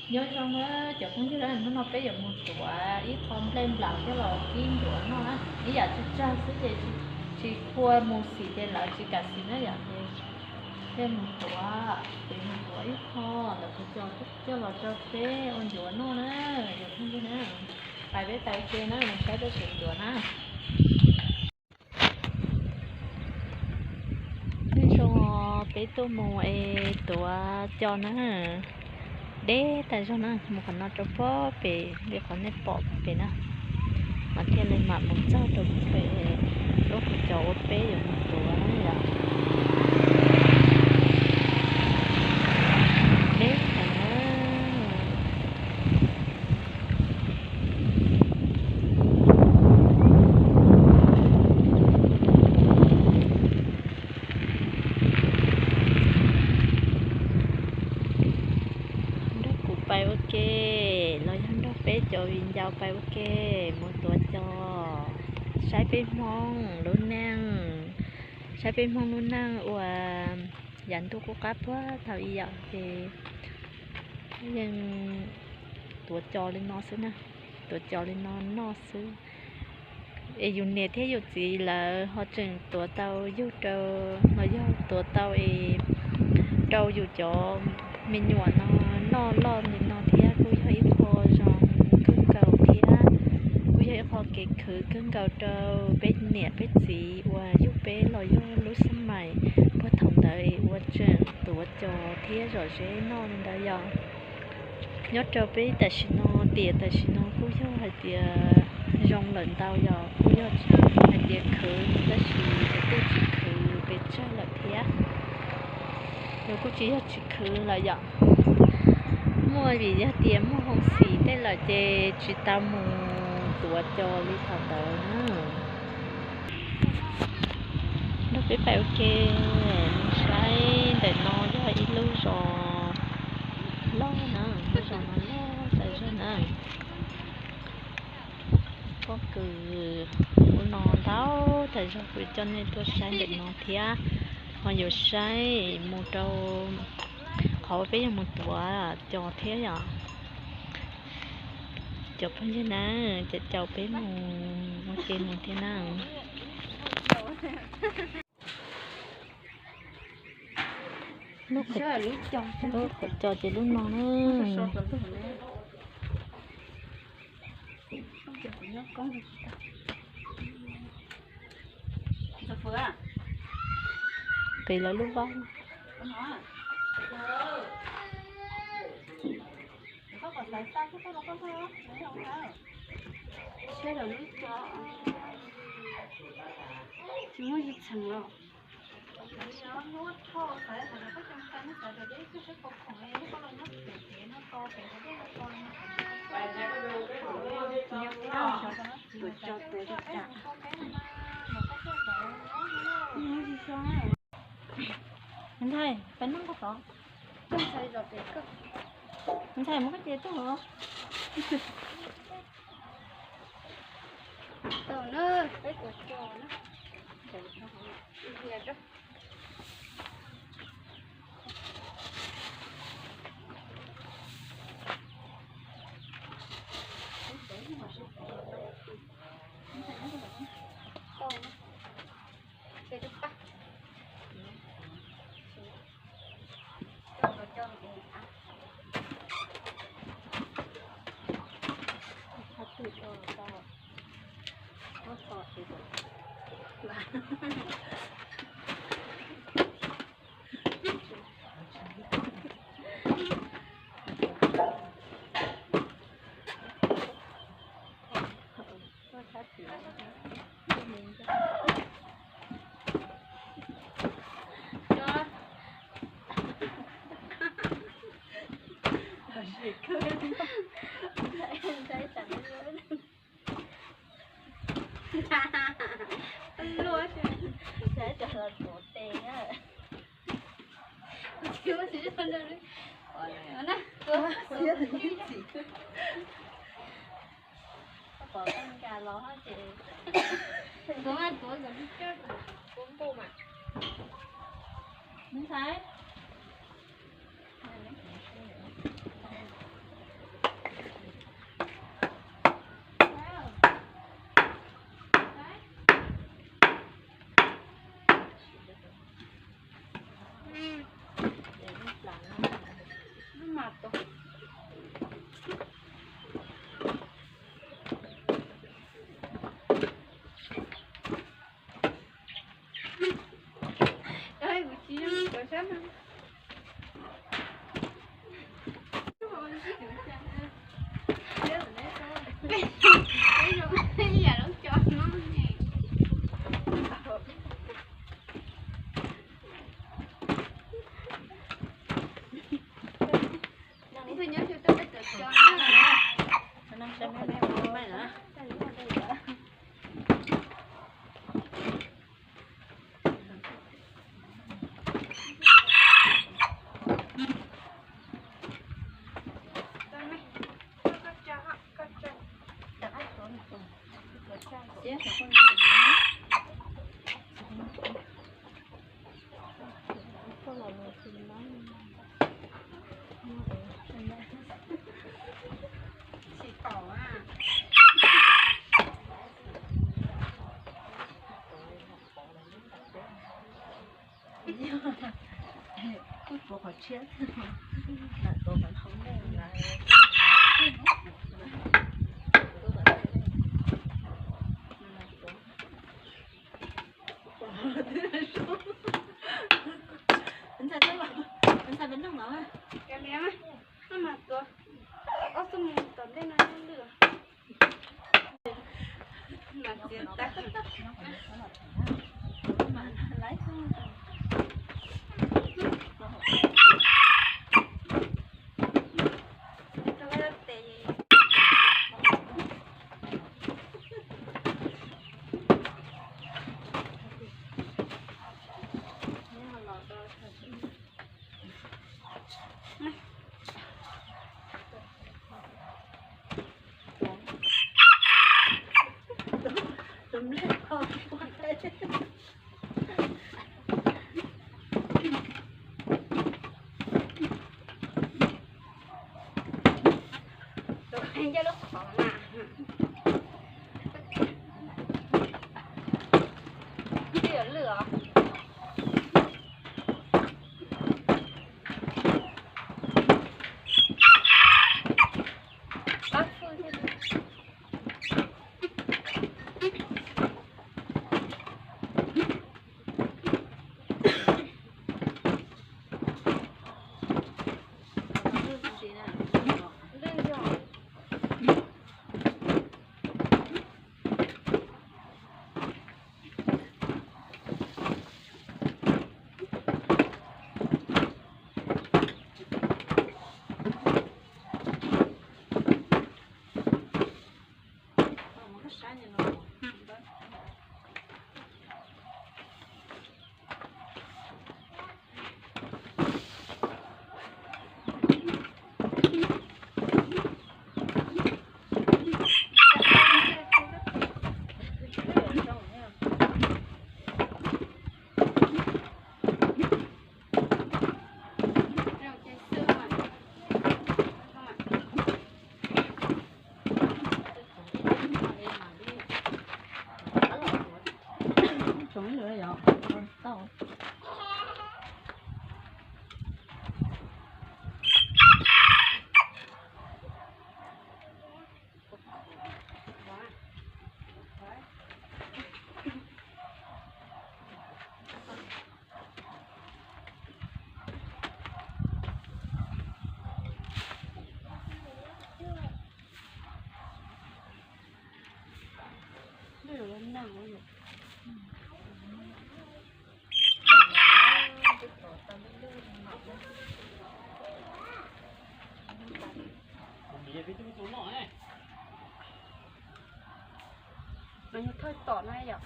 Nyob zoo na cov phooj ywg, hnub no peb yuav mus tuav ib qho nplej nplaum coj los kib ncuav noj na. Ib yam tsawg tsawg xwb ces tsis tshua mus xim ces lawv tsis kam xim na yom, ces peb mus tuav, ces mus tuav ib qho ntawm kuv coj los rau peb ua ncuav noj na cov phooj ywg na. Pais peb pais ua ke na, mus saib peb tseem ncuav na. Nyob zoo, peb tuaj mus es tuav co na, deb tas zog na, mus qhov no rau pob pem li qhov nej pom pem na, mas thiaj li mam mus txog rau pem lub qhov cos uas peb yuav mus tuav na yom. Deb heev na. Nrog kuv pais ua ke los yog nrog peb cov viv ncaus pais ua ke mus tuav co, saib peb Hmoob lub neej, saib peb Hmoob lub neej uas yav ntuj kuj qab puag thaum ub yom, ces yeej tuav co li no xwb na, tuav co li no noj xwb. Es yus niam thiab yus txiv lawv ho tseem tuav tau yug rau, los yog tuav tau es rau yus cov me nyuam no noj loj li no thiab kuj yog ib qho zoo kawg nkaus thiab kuj yog ib qho kev khwv kawg nkaus rau peb niam peb txiv uas yug peb los yog lub sij hawm puag thaum ntawd es ua tseem tuav co thiab zom zeb noj li ntawd yom. Nyob rau peb tam sim no, tiam tam sim no kuj yog hais tias zoo lawm ntau yom, kuj yog hais tias khwv tab sis nws kuj tsis khwv pes tsawg lawm thiab. Nws kuj tsis yog tsis khwv lawm yom. Muaj vim yog tias muaj hoob xim tej lawm ces tsis tau mus tuav co li thaum ntawd na. Nrog peb pais ua ke mus saib ntawm no yog ib lub zos loj na, lub zos no loj tas zog na. Pob kws ub no ntau tas zog, kuv coj nej tuaj saib ntawm no thiab, ho yuav saib mus rau qhov uas peb yuav mus tuav co thiab yom. Cov phooj ywg na, caum caum peb mus ua ke mus thiab na. Lub qhov co ces lub no na. Qis lawv lub vab. Tsis muaj ib txheem los. Tuav co tuav li cas. Ntxhais, pais noj nqaij tod. Ntxhais, muab koj ces tuaj hov. Tau na, peb tuav co na. Luaj, saib cov los tuav tes na. Tsis muaj tsis muaj na. Koj pom koj nkag los ces tuav mas tuav kom li coj tuav npau mas. Ntxhais. Ntxhais peb noj los, ntxhais peb noj los. Mas tuav ob xuab moos tom ntej no nyob lwj. Tus nyob lub qhov na. Twb yuav lwj os. Pab fwj thiab. Thawj tom na yom.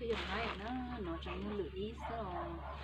Yog laib na, no tseem yog lwm ib xwb os.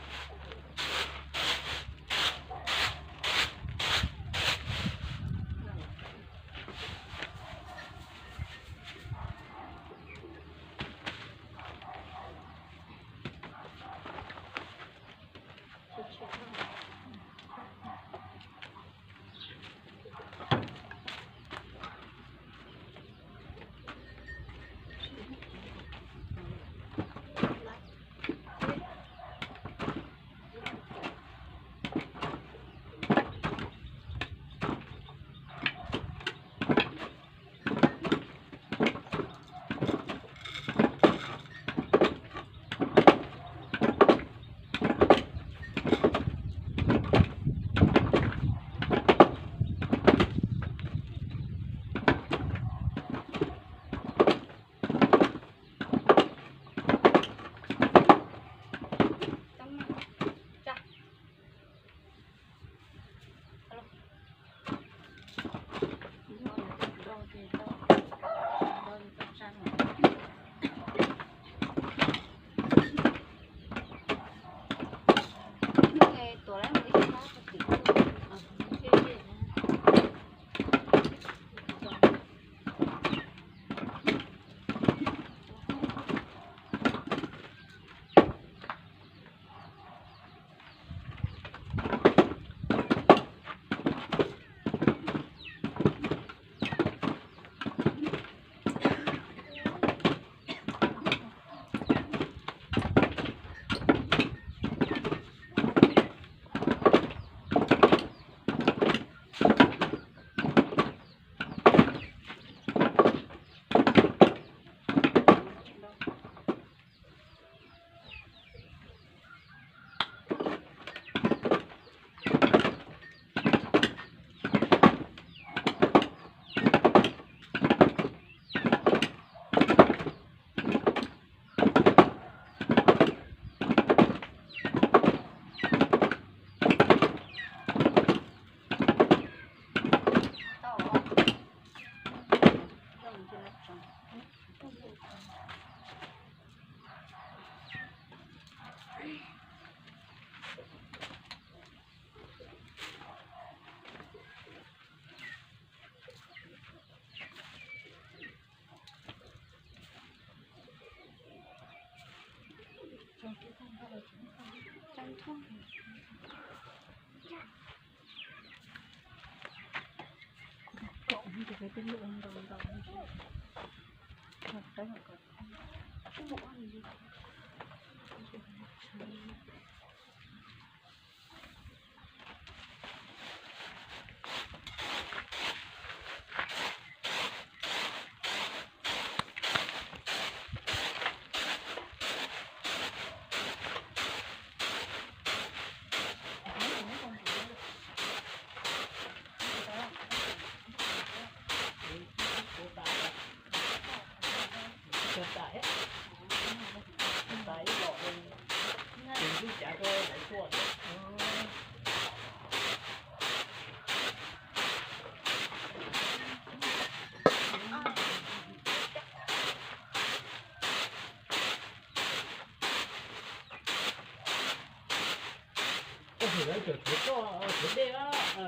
Koj hwm lawv cov tshuav dej,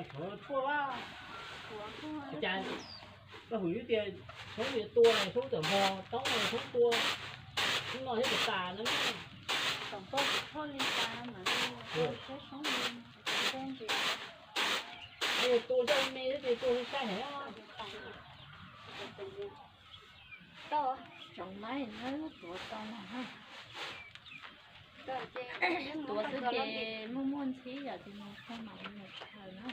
tshuav tshuaj a. Cas koj hwm ib tias Soob tua, Soob tawm hmo, Toob Soob tua, Soob no thiab tas tas no. Tua coj me thiab tias tua sai heev. Tsoom laib na, tuav tau no. Tuav xwb ces muaj muaj ntxhib yom, ces mus kho mam li mus khaws na.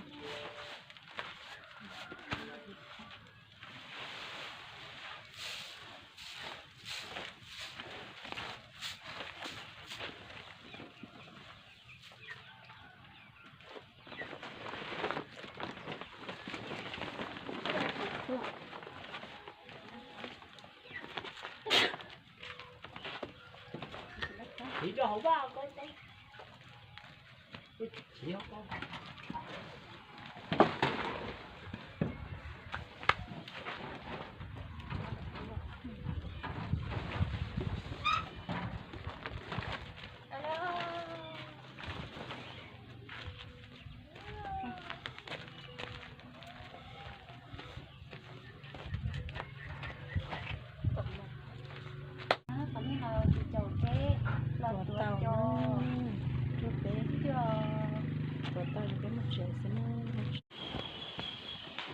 Siv rau hauv vaj ko, siv hauv ko.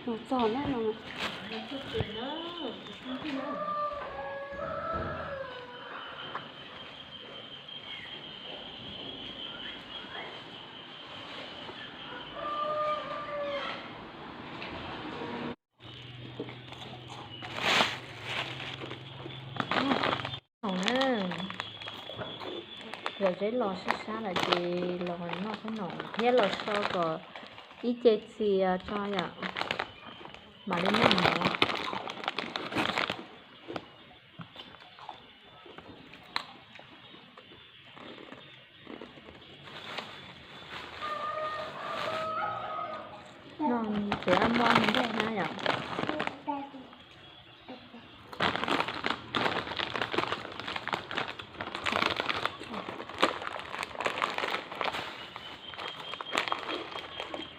Txog na no. Noom na, lawv zeb los sab sab lawm ces los noj qhob noom thiab los so kom ib ce txias tso yom, mam li noj mov. No tsuav mob ntej na yom.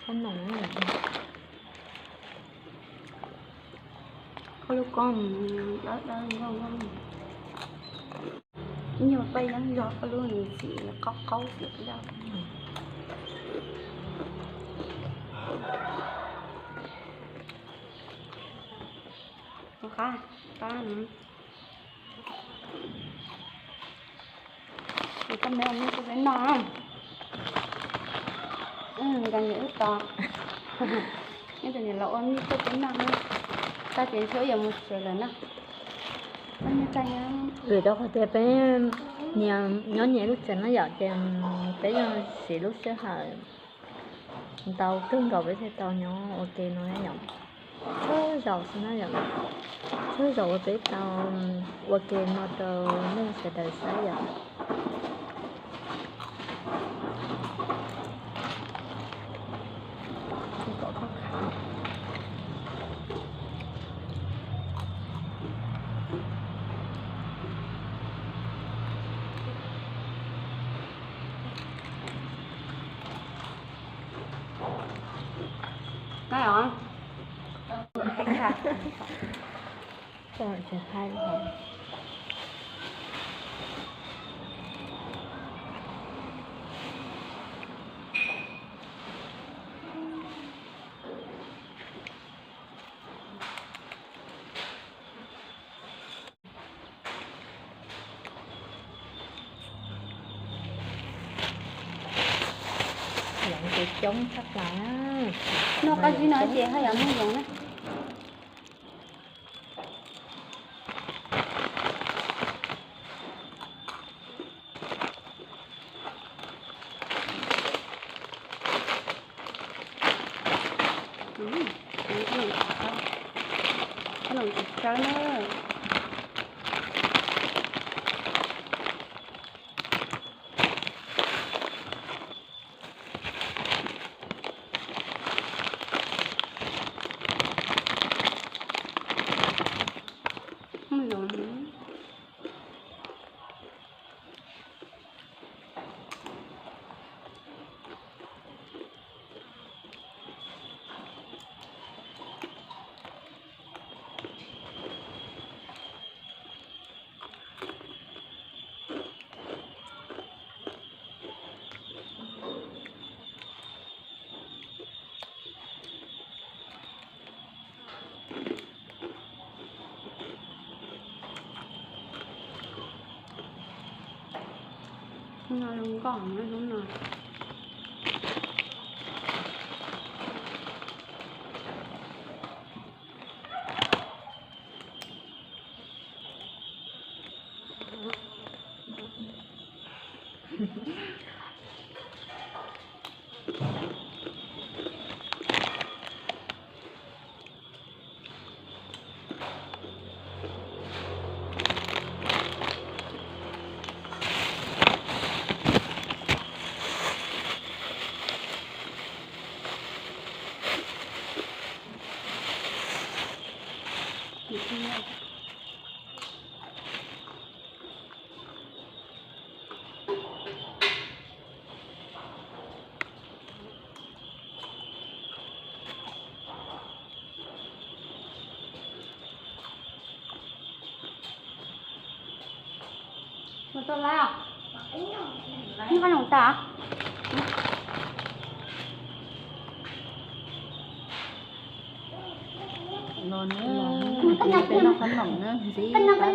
Qhob noom, qhob lub koob dawb dawb nrog, ib nyuag paj yeeb zog, qhob lub nws txim qaub qaub xwb. Qab, qab, koj me ua mij tuaj peb noj. Nkawd niam wb tos, ib tug niam los ua mij tuaj peb noj. Tag ces ntshe wb yuav mus tsev lawm na. Vim rau qhov tias peb nyob nyias lub tsev no yom, ces peb yeej siv lub sij hawm ntau kawg nkaus peb thiaj tau nyob ua ke no yom. Txhua zaus xwb na yom, txhua zaus uas peb tau ua ke no rau nej sawv daws saib yom. Yoov ces coob tshaj plaws. Noj qab zib no ces haj yam muaj yoov na. Qhob noom tsawb na. No zoo nkauj na hnub no. Mus tau lawm. Nyob qab nyoos tas. Los na, peb noj qhob noom na, ntxim qab.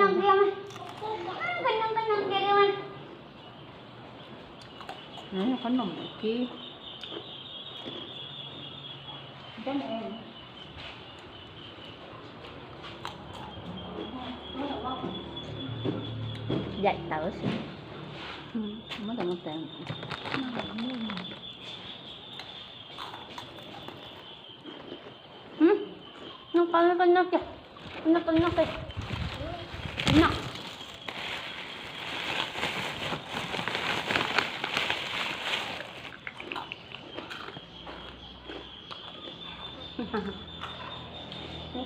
Qhob noom kib. Yaim tawv xwb. Muab tawv no tes. Noj koj, noj koj, noj kiag, noj koj, noj kiag, noj.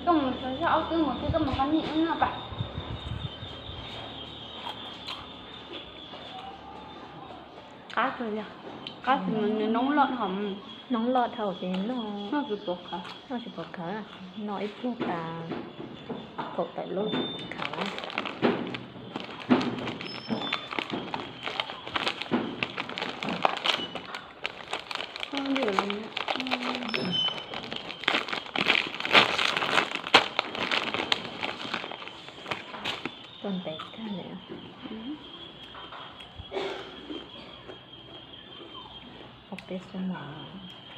Koj mus xyuas ob tug mus thiab, koj mus qab niam wb noj pam. Qab kawg li, qab kawg, nws noob loj dhau, noob loj dhau ces noj, noj tsis pom qhawv, noj tsis pom qhawv, noj ib pluag tas kaum tawm lub khav. Tuaj ntev kawg li. Ob peb xuab moos.